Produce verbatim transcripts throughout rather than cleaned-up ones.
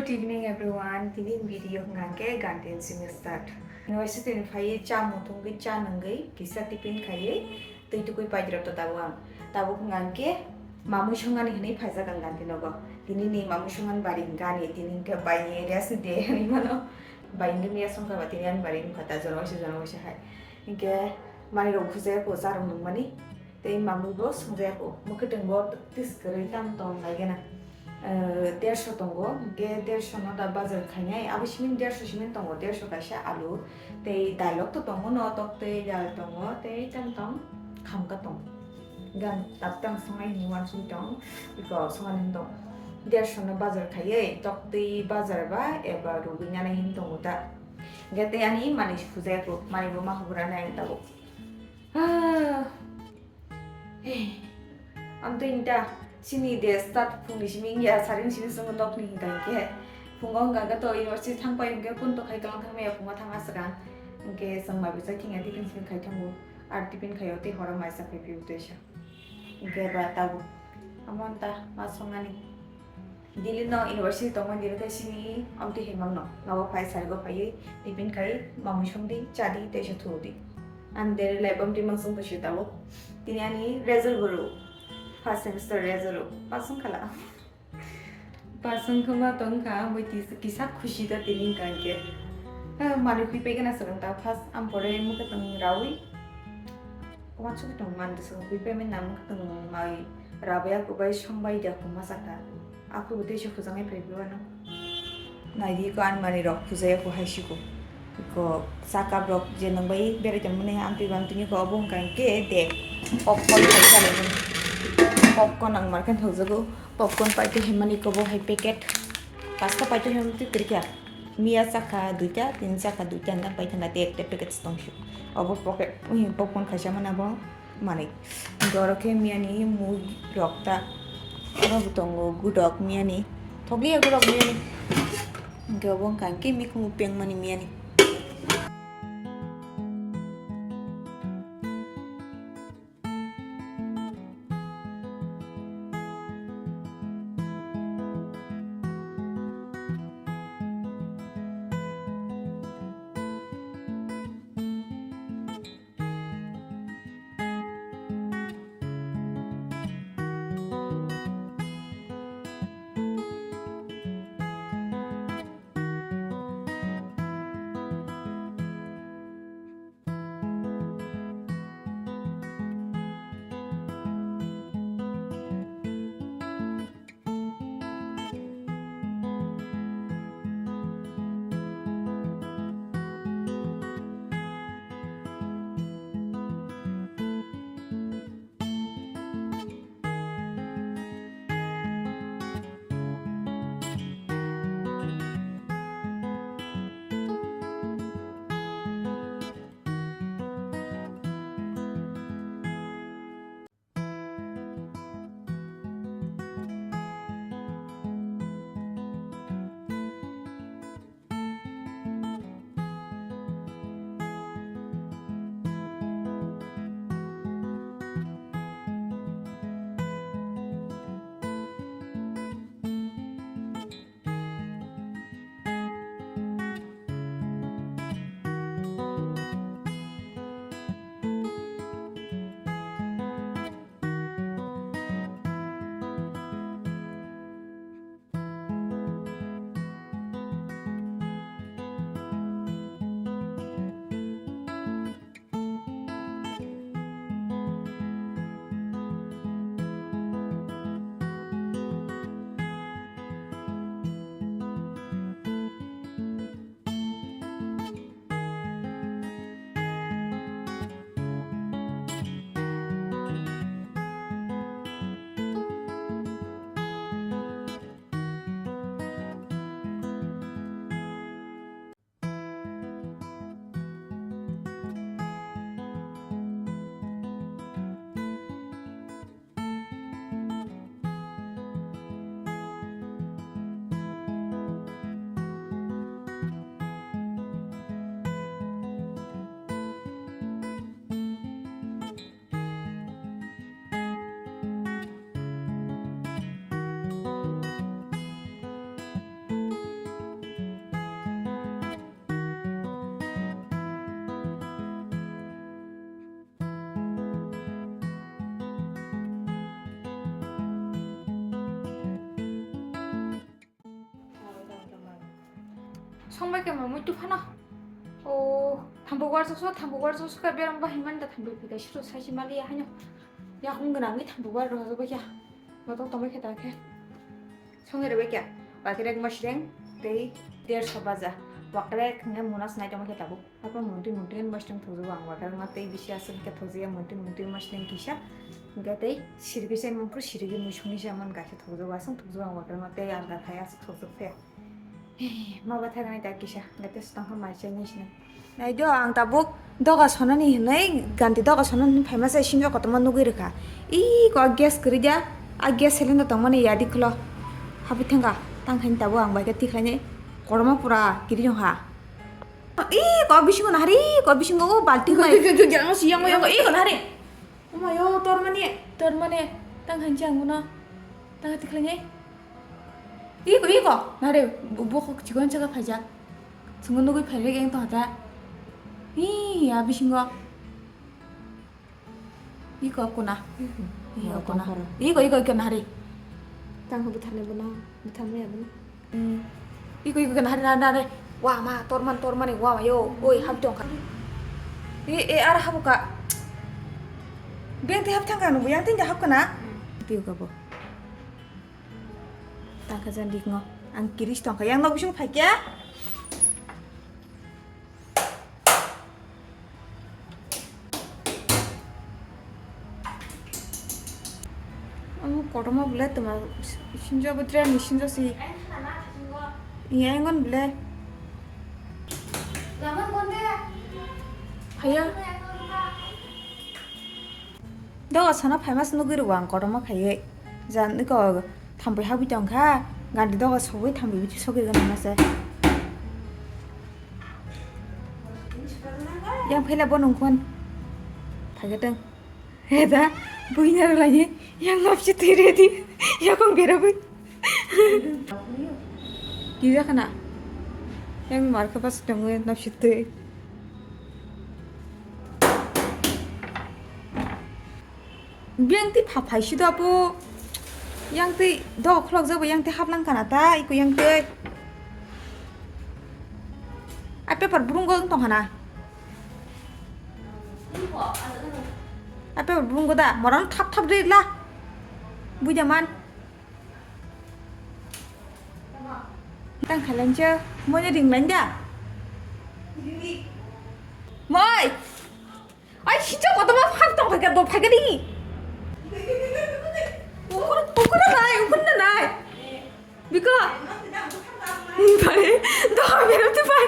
Good evening everyone, tini video hwnkha khe gantin simi start. University ni phaiwi cha muthungwi cha nungwi kisa tiffin khaiwi twi tukui paidrop to tabuk ang. Tabuk hwnkha khe mamui songani hwnwi phaijak ang ganti nogo. Tini ni mamui songani bari hwnkha ani tini hwnkhe bai ni area sini de hwnwi mano. Bai ni area songkha ba tini ani bari wngkha ta jono waisa jono waisa hai. Hinkhe manwi rok bujaya ko charwng nungmani. Tei mamwi bo swngjaya ko, mwkhwtwng bo tis kwrwi tamo tong lai gana. Eh, derso tongo, hinkhe derso no da bazar khainai, abo simin derso simin tongo, derso kaisa alu, tei dailok to tongo no, tok tei dal tongo, tei tamo tong khamka tongo. Gan tabtang songnai hinwi uansugwi tong, iko songani hinwi tong. Derso no bazar khaiwi, tok tei bazar ba eba rwgwi nanai hinwi tongo ta. Hinkhe tei ani manwi sujaya ko, manwi bo ma hubra nai ang tabuk. Ah. Amtwi ta chini de start phungni simi wngya, saring simi chwng nokni hinka hinkhe phungo wngka khe to university thang pai hinkhe kun to khai kalang thang maya phungo thang aswk ang. Hinkhe chwng mai bwsai thengya tiffin simi khai thango, ar tiffin khaio tei horo mai cha phai phio tei sa. Hinkhe ba tabuk amo ta ma songani. Dili no university tongmani dili khe sini amtwi hai mangno. Nogo phai sarigo phaiwi tiffin khai mamui songdi chadi teisa thudi. Ani daily life amtwi mansong twi se tabuk. Tini ani result bo rw. First semester result rw. Pass wngkhala. Pass wngkha ma tongkha, ambai kisa khusi ta tini wngkha hinkhe. Ha, manwi khwi paigana swkang ta first am pore mwkhwtwng rawi. Wansuk tong man swkang khwi paimani na mwkhwtwng mai rabai aku bai songbai da khuma sakha. Aku bo teisa khujagwi phaibi uanw. Naidi ko ani manwi rok khujaya ko hai siko. Ko sakap rok je nang bai berai tong mani amtwi bang tini ko obo wngkha khe de popcorn hai salai mani. Popcorn ang market thokjago. Popcorn paite himani ko bo hai packet. Pasta paite himani twi kwrwikha. Miya chakha duita, tini chakha duita, hwnda paithana te ekta packet tong sio. Obo pocket, popcorn khaisa mana bo. Manwi. Borok khe miyani mui rok ta. Oro bo tongo gudok miyani. Thokliya gudok miyani. Hinkhe obo wngkha hinkhe mikhumu pengmani miyani. Songbai khe mamui tu phano. O, thambo war joso, thambo war joso ka berang bahai man da thambo phika siro saisi mali ya haino. Ya hung gwnangwi thambo war rojo ba ya. Botok tongbai khe ta khe. Songwi rwbai khe. Wakrek masreng tei derso baja. Wakrek hwnwi munas nai tongbai khe tabuk. Apa muntui muntui masreng thokjak ang wakrek ma tei bisi aswk khe thokjak ya muntui muntui masreng kisa. Hingke tei sirigwi sai mangpru sirigwi mui songni se man kaisa thokjak aswk thokjak ang wakrek ma tei alga khai aswk thokjak khe. He, ma bathai nai ta kisa, gate stang kha mai chai nai sini. Nai do, ang tabuk doga sonani hinui, ganti doga sonani hinui phaima se sinjo kotorma nugui rwkha. Ih, ko gas kwrwi dia, a gas cylinder tongmani yadi khwlo. Habwi thangkha, tang khaini tabuk ang bai khe tikhlaini kotorma pura kiri wngkha. Ih, ko bisingo nahari, ko bisingo o balti bai. Ih, ko nahari. Omayo, tormani, tormani, tang khaini chang bono, tang hati khlainai. Iko, iko, nare, bo kok chikon chaka phaijak. Chungo nugui phairek eng tong hata. Hi, ya bisingo. Iko, kuna. Iko, kuna. Iko, iko, iko, nare. Tang ho butharne bono, butharne ya bono. Hmm. Iko, iko, nahari, nahari, nahari. Wah, ma, torman, tormani, wah, yo, oi, hap tongkha. E, e, ar habuka. Beng tei hap thangka nungbo, yang tei hap kana. Tio ka bo. Tangka jan dik ngo. Ang kiris tongkha, yang nok bising phaikya. Omo kotorma bwle twma sinjo bo train ni sinjo si. Iya engon bwle. Phaiya. Doga sana phaima se nugui rwo ang kotorma khaiwi. Jan iko thampui habwi tongkha. Gandi doga sobwi thampui bithi sogwi gana mase. Yang phaila bo nungkhon. Phaigateng. Heda, buina rwlaini, yang nopsi twi ready, yakung berabwi. Kija khana, yang markhe bas tongwi nopsi twi. Biyang twi pha phai sido apo, yang twi dok khulok jabo, yang twi haplang kana ta, iko yang twi. A paper burung go tong khana. Ape burung goda, moran thap thap de la. Buida man. Tang khalancha, monya ring lanja. Moi. Ai, sijak kotorma phak tong phaikha, do phaikha di. Ukur, ukur na nai, ukur na nai. Biko. Bai, do berem tu bai.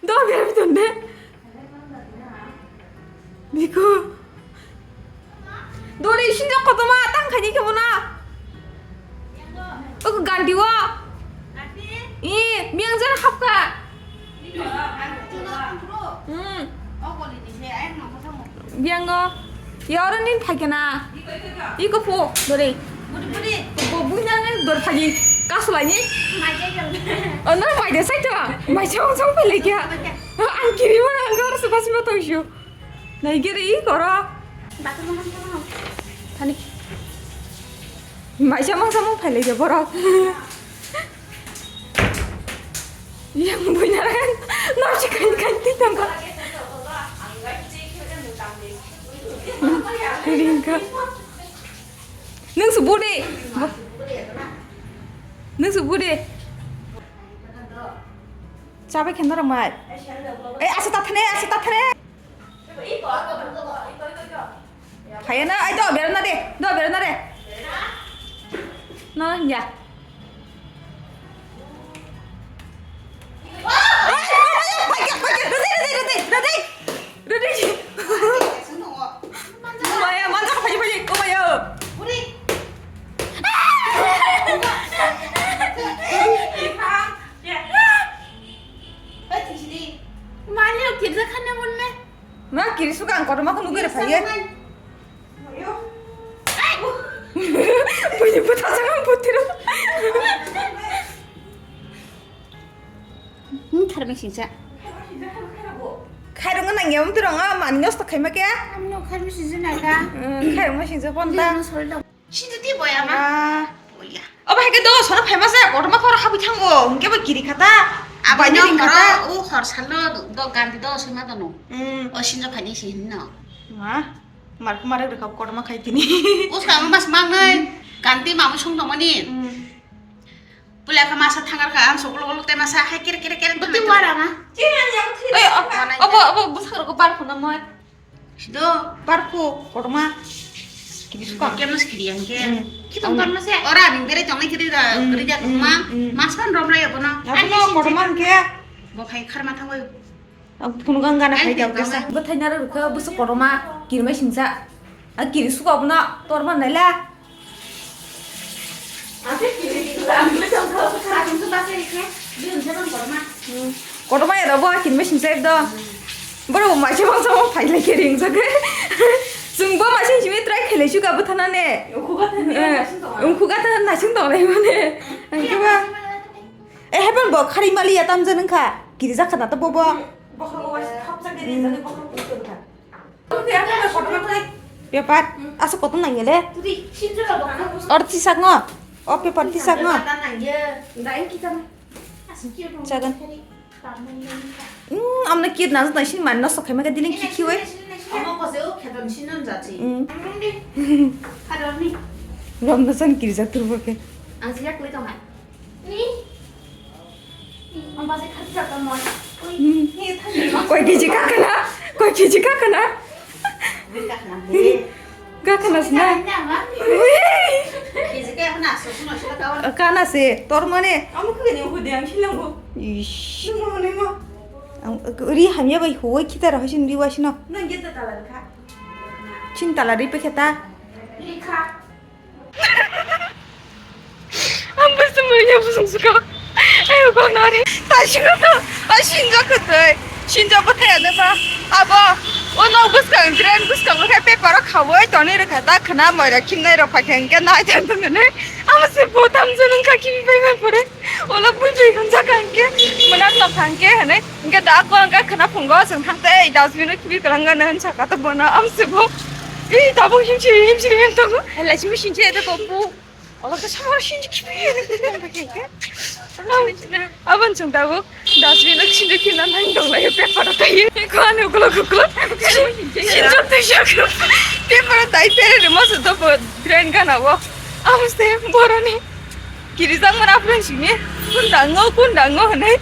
Do berem tu ne. Biko. Dori isingo kotorma tang khaini khe bono. Ogo ganti o. I, miyang jara hapkha. Hmm. Biyango. Yoro nin phaikhe na. Iko pho, dori. Bo buina nang dor phaji. Kasulaini. Ono mai de sai to. Mai chong chong pele kya. Ang kiri mana ang gor suka suka to isu. Naigiri koro. Bathroom hang hang. Thani. Maisa mangsa mung phailai je borok. Yang buina ren. Nasi kain kain ti tamba. Ringka. Nung su bude. Nung su bude. Chabai khen norok mai. Eh, asa tathane, asa tathane. Phaiya na, ai do, berana de, do, berana de. No, ya. Ai, ai, ai, phaiya, phaiya, rede, rede, rede, rede. Rede. Maya, manja, phaiya, phaiya, oh, maya. Mali, kirja khana bonne. Ma kiri suka ang kotorma kunu kiri phaiye. Buini bwtha sakang bwtiro. Hmm, kharmai singsa. Khairung nang yam tirong a man nyos to khaima kya? Amno kharmai singsa naga. Hmm, khairung ma singsa pon ta. Sini ti boya ma. Ah. Boya. Obo hai khe do, sono phaima se, kotorma khoro habwi thango, hwnkhe bo kiri khata. Abo baini no ring khata. Horo, o hor salo do gandhi do sima dono. Hmm. O sinjo phaini si hinno. Ma, mar khe mar rwkha kotorma khai tini. Uska mas mangnai, hmm, gandhi mamu sung tongmani. Hmm. Pula kha masa thangar kha, ang sokolo kolo te masa hai kere kere kere. Bati wara ma. Ei, o-, obo, obo, bwsarok bar khuna moi. Sido. Barko, kotorma. Kiri suka. Kemno sikiri yang ke. Hmm. Kitong kotorma se. Ora abing bere chongnai kiri da, hmm, kiri da, hmm, kotorma. Hmm. Mas pan rom rai abono. Abono kotorma ke. Bo khai kharma thango. Ab phunu gang gana khai da kesa. Bo thaina ro kha, bo se kotorma, kirmai singsa. A kiri suka abono, torma naila. Kotorma ya rabo akin machine save do. Boro bo maise mangsa mo phailai khe ring jagwi. Chwng bo maise simi try khailai suka bwthana ne. Ungkhu gatha ne, eh, naising tongo. Ungkhu gatha naising tonglai mane. Angkhe ba. Eh, hepan bo khari mali ya tamjani wngkha. Kiri jakha na to bobo. Bokhorok waisa thapjak de rijak, bokhorok ungkhu gatha. Paper. Asa kotor nangya le. Or tisakno. O paper tisakno. Chagan. Hmm, amna kid na jatna sin man no sokhai maka diling kiki wai. Hmm. Rom no san kiri jak turbo ke. Ang siya kuwi tong hai. Ni. Ang ba se khat jak tong moi. Ui, hmm, ni thang ni. Koi kiji kakana? Koi kiji kakana? Kakana sna. Ui. Kiji kakana, so suno sila kawan. Kana se, tor mane. Amo kage ni hudi ang silang bo. Ish. Nung mo ni mo. Ang ri hamya bai huwai khita ra hasin ri wasino. Nang geta talan kha. Chin tala ri pe kheta. Ri kha. Ang bwswk manya bwswng swkang. Ayo, gonari. Tasiro to, a sinjo kwtwi. Sinjo bwthai ano ba. Abo, o nok bwskang, drain bwskango khe paper o khawui tonwi rwkha ta khwna moira khimnai rok phaikha hwnkhe nai thang thang hwnwi. Amo se bo tamjani wngkha khibi bai bai pore. Ulo bui bui hwnjak hwnkhe, mwnakno thangkhe hwnwi. Hwnkhe da kok hwnkhe khwna phungo chwng thang tei dustbin o khibi kwlangano hwn saka to bono amsebo. Ei tabuk himsiri himsiri hwn tongo. Hai laisingbo sinse ede bo pu. Olo khe samaro sinse khibi hwnwi tongbaikha hwnkhe. Aboni chwng tabuk dustbin o sinse khina nang tonglaio paper o taiwi. Eko ani ukulok ukulok. Sinse twi sak paper o tai pere rwma se dobo drain gana o. Amse boroni. Kirijak mani aphuru simi, "Kun dango, kun dango?" hwnwi.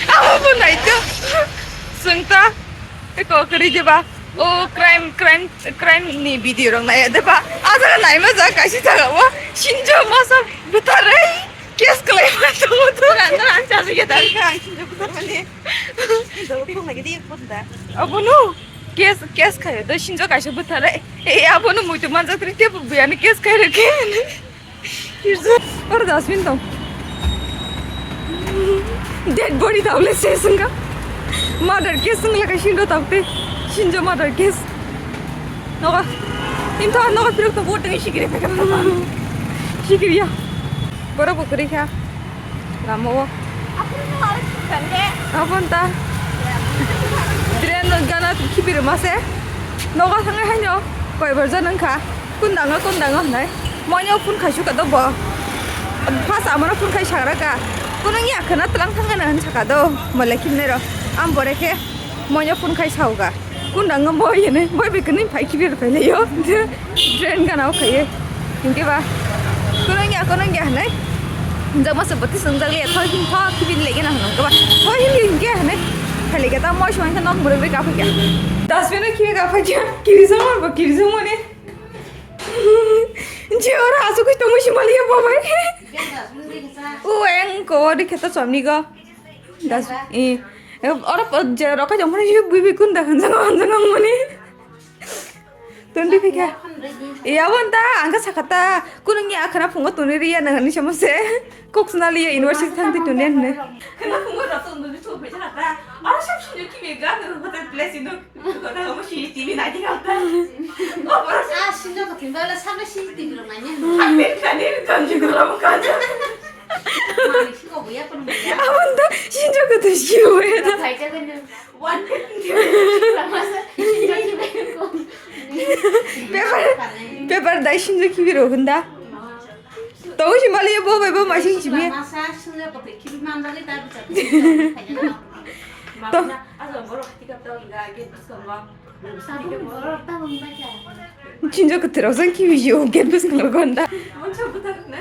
Abo bo naitho. Chwng ta eko kwrwi diba? O crime, crime, crime ni video rok naiya diba? A jaga naima jaga kaisa jaga o sinjo masa bwtharwi case kwlai ma tongo to. Nang, nang, ang chajagya da, ang sinjo bwtharmani. Abono case, case khaio do sinjo kaisa bwtharwi. E, abono muitu manjak twi tebo biyani case khairokhe. Or dustbin tong. Dead body tawle se sungka. Murder case sungla kai sindo tawte. Sinjo murder case. Noga. Into noga pirok to boat ngi sikire peka. Sikiriya. Boro bukuri kha. Lama o. Abon ta. Drain no gana khibi rwma se. Noga thangai haino. Koi bar jan wngkha. Kundango, kundango hwnwi. Moino phone khai suka do bo. First amano phone khai sagra ka. Kunung ya khwna tlang thangana hwn saka do. Malai khimnai ro. Am bore khe moino phone khai sauga. Kundango moi hwnwi. Moi bai kwnwi phai khibi rw phai laio. Drain gana o khaiwi. Hinkhe ba. Kunung ya, kunung ya hwnwi. Jama se bati swngjak le. Thoi hin tho khibi le gana hwnwi ba. Thoi hin hinkhe hwnwi. Khali khe ta moi song khe nok muruk bai ka phai khe. Dustbin o khibi ka phai khe. Kiri jama bo kiri jama ni. Je ora asuk tongwi si maliya babai. O eng ko ri kheta chomni go. Das, eh. Ora je rokai jong mani bui bui kunda hanjang hanjang mani. Tundi phika. E abon ta angka sakata kunung ya khana phungo tuni riya nang ni samose. Kok sna liya university thang ti tuni ne. Khana phungo rok tuni tu phai sakata. Ora sab sini ki ga hotel place ino. Kota mo C C T V nai di kau ta. Oh, boros. Ah, sinjo ko timba la sabe C C T V lo nanya. Hampir tadi ni tonji ko lo bukan. Mami si ko buya pun buya. Abon ta sinjo ko tu siu ya ta. Bhai ta kan. One fifty. Masa sinjo ki ko. Paper, paper dai sinjo ki biro gunda. Tongwi si maliya bo bai bo masing simi. Masa sungya kote kibi manjagwi ta bicha. To. Ajo borok hati kapta ga gate bwskango. Chinjo kwtwrok jang kibi yo gate bwskango gonda. Moncho butar ne.